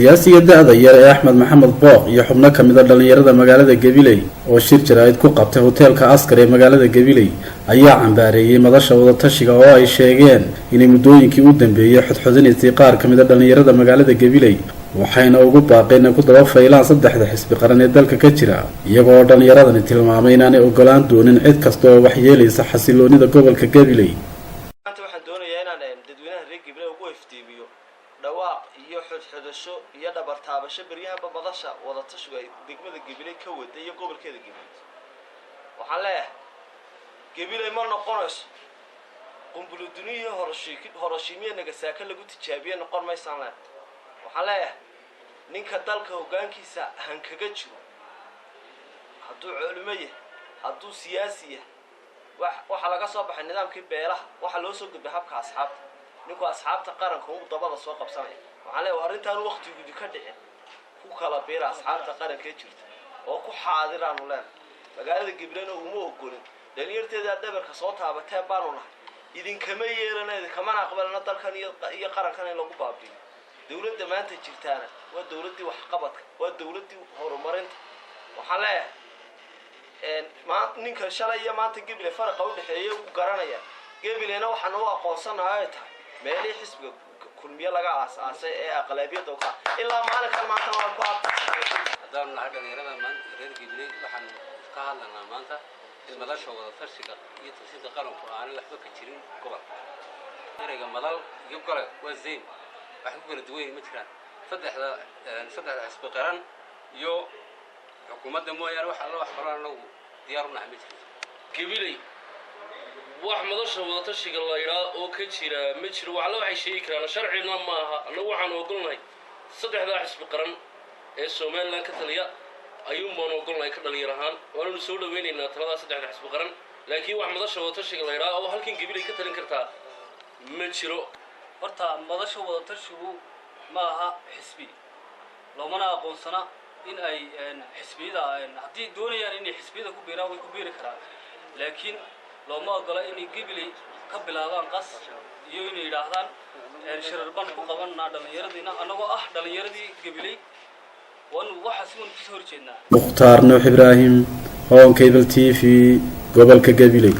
Siyaasiga da-da yar ee Axmed Maxamed Booq iyo xubno ka mid a dhallinyarada magaalada Gabiley oo shir jaraa'id ku qabtay hoteelka Askar ee magaalada Gabiley ayaa cambaareeyey madasha wadatashiga oo ay sheegeen inay muddooyinkii u dambeeyey xodxodinaysay qaar ka mid a dhallinyarada magaalada Gabiley, waxayna ugu baaqeen inay ku daba faylaan saddexda xisbi qaran ee dalka ka jira, iyagoo dhallinyaradani tilmaamay inaanay ogolaan doonin cid kasta oo waxyeelaysa xasiloonida gobolka Gabiley. Maanta waxaan doonayaa inaan dadweynaha reer Gabiley ugu iftiimiyo dhawaaq iyo xodxodasho iyo dhabar taabasho beryahanba madasha wadatashigu ay degmada Gabiley ka wada iyo gobolkeeda Gabiley. Waxaan leeyahay, Gabiley ma noqonayso qumbuludunihii Horoshiimiya Nagasaaka lagu tijaabiye, noqon maysaan leeyahay. Waxaan leeyahay, ninka dalka hoggaankiisa hankaga jiro, hadduu culimo yahay, hadduu siyaasi yahay, waxaa laga soo baxay nidaamkii beelaha, waxaa loo soo gudbay habka asxaabta. Ninku asxaabta qaranka uu dabada soo qabsanaya. Waxaan leeyahay, arrintaan waktigudi ka dhicin ku kala biira asxaabta qarankee jirta oo ku xaadiraanu leenahay. Magaalada Gabileyna uma ogolin. Dhalinyarteeda dhabarka soo taabateen baanu nahay. Idinkama yeelana, idinkamana aqbalana dalkan iyo qarankan in lagu baabi'iyo. Dowladda maanta jirtaana waa dowladdii waxqabadka, waa dowladdii horumarinta. Waxaan leeyahay, ninka shalay iyo maanta Gebile faraqa udhexeeya u garanaya. Gebilena waxaan u aqoonsanahay ay tahay meelihii xisbiga Kulmiye laga aas-aasay ee aqlaabiyadda ka ilaa maalinkan maanta waan ku Haddaanu nahay dhalinyarada maanta reer Gabiley, waxaanu ka hadlanaa maanta in madasha wadatashiga iyo tasiinta qaranku aanay waxba ka jirin gobolka. Ereyga madal iyo gole waa zayn, wax ku kala duwan ma jiraan. Saddexda xisbi qaran iyo xukuumadda mooyaane, wax alla wax kaloo anagu diyaar u nahay ma jirto. Gabiley wax madasha wadatashiga la idhaa oo ka jira ma jiro. Waxalla waxay sheegi karaan sharcina ma aha. Annagu waxaanu ogolnahay saddexdaa xisbi qaran ee Somaliland ka taliya ayuun baanu ogolnahay ka dhalinyar ahaan, waananu soo dhaweynaynaa taladaa saddexda xisbi qaran. Laakiin wax madasha wadatashiga la idhaa oo halkan Gabiley ka talin kartaa ma jiro. Horta madasha wadatashigu ma aha xisbi, loomana aqoonsana in ay xisbiyada. Haddii doonayaan inay xisbiyada ku biiraan, way ku biiri karaan, laakiin looma ogola inay Gabiley ka bilaabaan qas iyo inay yidhaahdaan shirar baan ku qabananaa dhallinyaradiina. Annagoo ah dhallinyaradii Gabiley, waanu waxaasi waanu kasoo horjeednaa. Mukhtaar Nuux Ibraahim, Horn Cable TV, gobolka Gabiley.